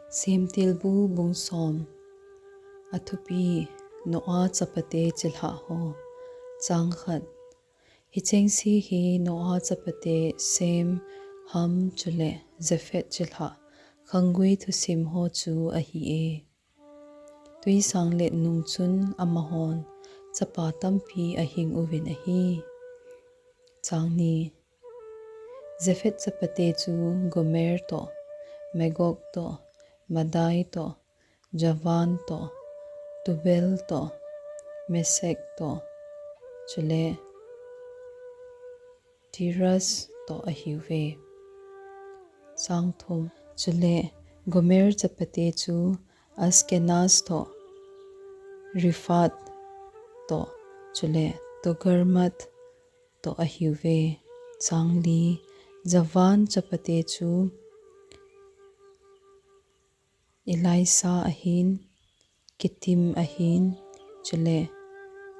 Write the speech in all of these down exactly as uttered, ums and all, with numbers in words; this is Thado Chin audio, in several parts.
Semtilbu bung som. Athupi: Noah chapate chilhah ho. Chang khat. Hichengse hi Noah chapate Sem, Ham, chule Japheth chilhah khanggui thusim ho chu ahi e. Twisang let nung chun amahon chapa tampi ahing uvin ahi. Chang ni. Japheth chapate chu Gomer toh, Magog toh, Madai toh, Javan toh, Tubal toh, Meshech toh, chule Tiras toh ahiuve. Chang thum. Chule Gomer chapate chu Ashkenaz toh, Riphath toh, chule Togarmah toh ahiuve. Chang li. Javan chapate chu Elishah ahin, Kittim ahin, chule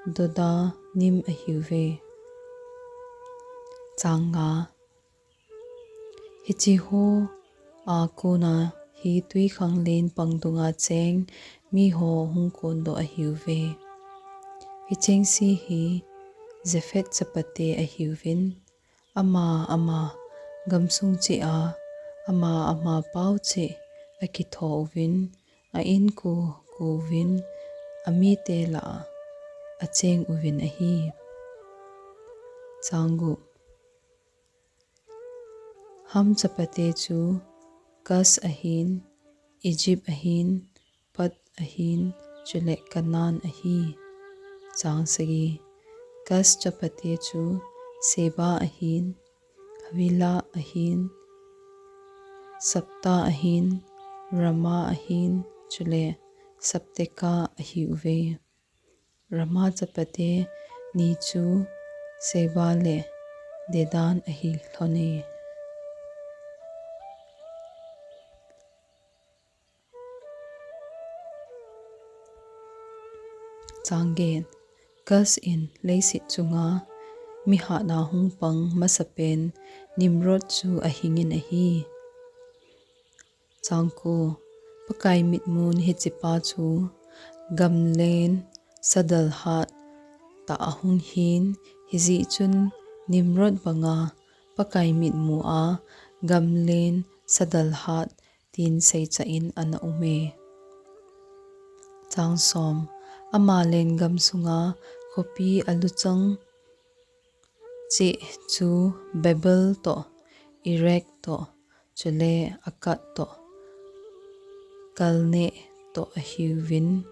Dodanim ahiuve. Chang nga. Hiche ho a kona hi twikhanglen pang dunga cheng miho hung kondoh ahiuve. Hichengse hi Japheth chapate ahiuvin, ama ama gamsung cheh a, ama ama pao cheh akitho uvin, a inko ko uvin, amite lah a acheng uvin ahi. Chang gup. Ham chapate chu Cush ahin, Egypt ahin, Put ahin, chule Canaan ahi. Chang sagi. Cush chapate chu Seba ahin, Havilah ahin, Sabtah ahin, Raamah ahin, chule Sabteka ahiuve. Raamah chapate ni chu Sheba le Dedan ahi lhon e. Chang get. Cush in leiset chunga mihatna hung pang masapen Nimrod chu ahingin ahi. Chang ko. Pakai mitmun hichepa chu gamlen sadal hat tah ahung hin, hijeh chun Nimrod banga Pakai mitmu a gamlen sadal hat tin seicha in ana um e. Chang som. Ama lenggam sunga khopi aluchang cheh chu Babel toh, Erek toh, chule Akkad toh, Kalneh toh ahiuvin.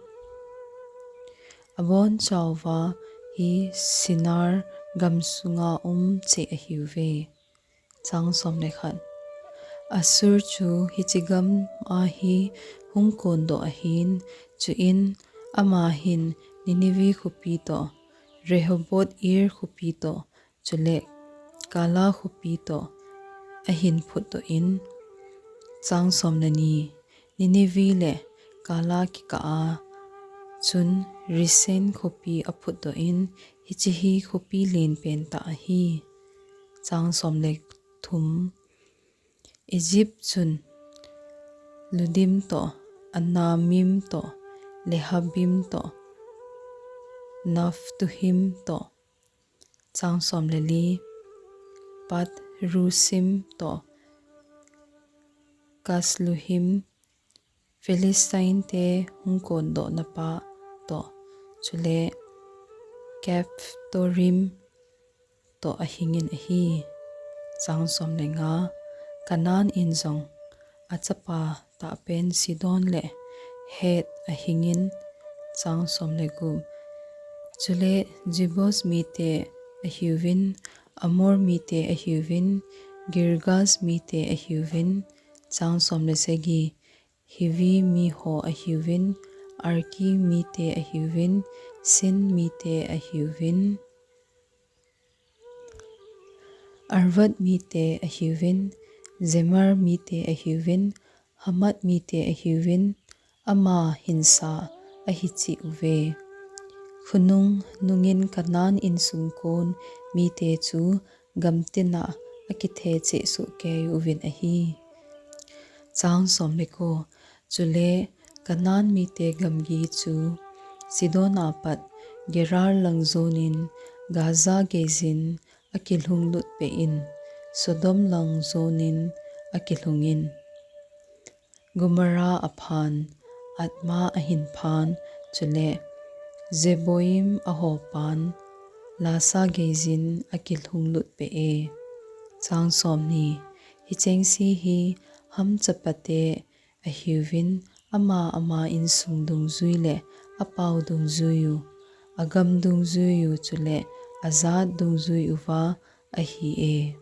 Abonchauva hi Shinar gamsunga um cheh ahiuve. Chang som le khat. Assur chu hiche gam a hi hung kondoh ahin, chuin ama hin Nineveh khopi toh, Rehoboth-Ir khopi toh, chule Calah khopi toh ahin phutdoh in. Chang som le ni. Nineveh le Calah kikah a chun Resen khopi aphutdoh in, hiche hi khopi lenpen tah ahi. Chang som le thum. Egypt chun Ludim toh, Anamim toh, Lehabim toh, Naphtuhim toh, chang som le li, Pathrusim toh, Kasluhim, Philistine te hung kondohna pa toh, chule Caphtorim toh ahingin ahi. Chang som le nga. Canaan in jong achapa tahpen Sidon le Heth ahingin. Chang som le gup. Chule Jebus mite ahiuvin, Amor mite ahiuvin, Girgash mite ahiuvin. Chang som le sagi. Hivi miho ahiuvin, Arki mite ahiuvin, Sin mite ahiuvin, Arvad mite ahiuvin, Zemar mite ahiuvin, Hamath mite ahiuvin, ama hinsa ahi cheh uve. Khonung nungin Canaan insung kon mite chu gamtin a akithe cheh soh kei uvin ahi. Chang som le ko. Chule Canaan mite gamgi chu Sidon apat Gerar lang jonin Gaza geiyin akilhung lut peh in, Sodom lang jonin akilhung in. Gomorrah aphan, Admah ahin phan, chule Zeboim ahopan, Lasha geiyin akilhung lut peh e. Chang somni. Hichengse hi Ham chapate ahiuvin, ama ama insung dungjui le apao dungjuiyu, agam dungjuiyu chule ajat dungjuiyuva ahi e.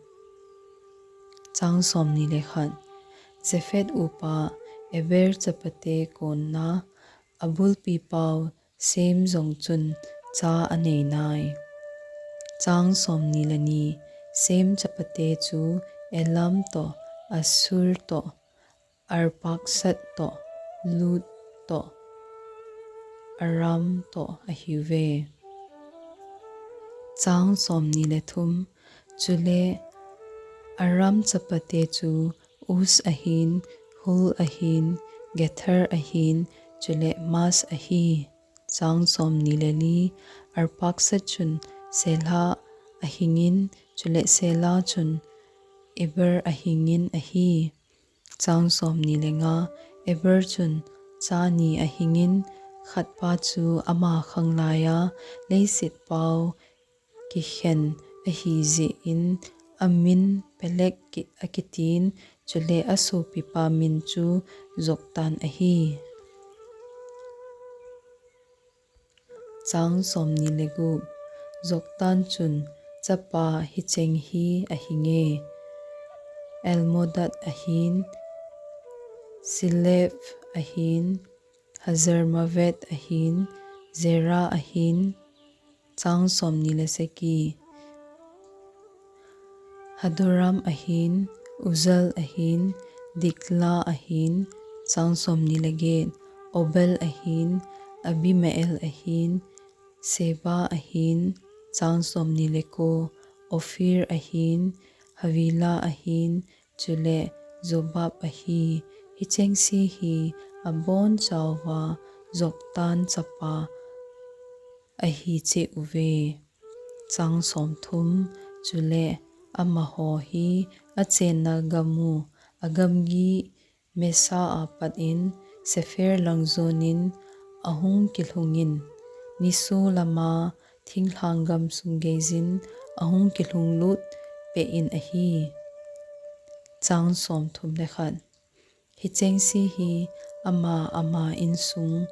Chang somni le khat. Japheth upa Eber chapate konna abulpipau Shem jong chun cha anei nai. Chang somni le ni. Shem chapate chu Elam toh, Asshur toh, Arphaxad toh, Lud toh, Aram toh ahiuve. Chang somni le thum. Chule Aram chapate chu Uz ahin, Hul ahin, Gether ahin, chule Mas ahi. Chang somni le li. Arphaxad chun Shelah ahingin, chule Shelah chun Eber ahingin ahi. Chang somni le nga. Eber chun cha ni ahingin, khatpa chu ama khanglaiya leiset pao kikhen ahijeh in amin Peleg ki-, akitin, chule asopipa min chu Joktan ahi. Chang somni le gup. Joktan chun chapa hicheng hi ahinge: Almodad ahin, Sheleph ahin, Hazarmaveth ahin, Zerah ahin. Chang somni le sagi. Hadoram ahin, Uzal ahin, Diklah ahin. Chang somni le get. Obal ahin, Abimael ahin, Sheba ahin. Chang somni le ko. Ophir ahin, Havilah ahin, chule Jobab ahi. Hichengse hi abonchauva Joktan chapa ahi cheh uve. Chang somthum. Chule amaho hi achenna gamu agamgi Mesha apat in Sephar lang jonin ahung kilhungin, niso lama thinglhang gamsung geiyin ahung kilhung lut peh in ahi. Chang somthum le khat. Hichengse hi ama ama insung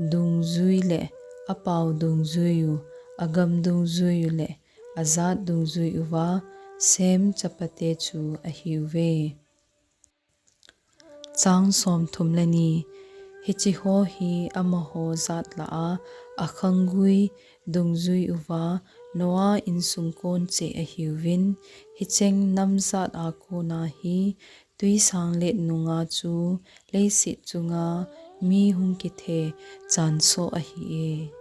dungjui le apao dungjuiyu, agam dungjuiyu le ajat dungjuiyuva Shem chapate chu ahiuve. Chang somthum le ni. Hicheho hi amaho jat lah a akhanggui dungjuiyuva Noah insung kon cheh ahiuvin, hicheng nam jat a kona hi twisanglet nunga chu leiset chunga mi hung kithe chanso ahi e.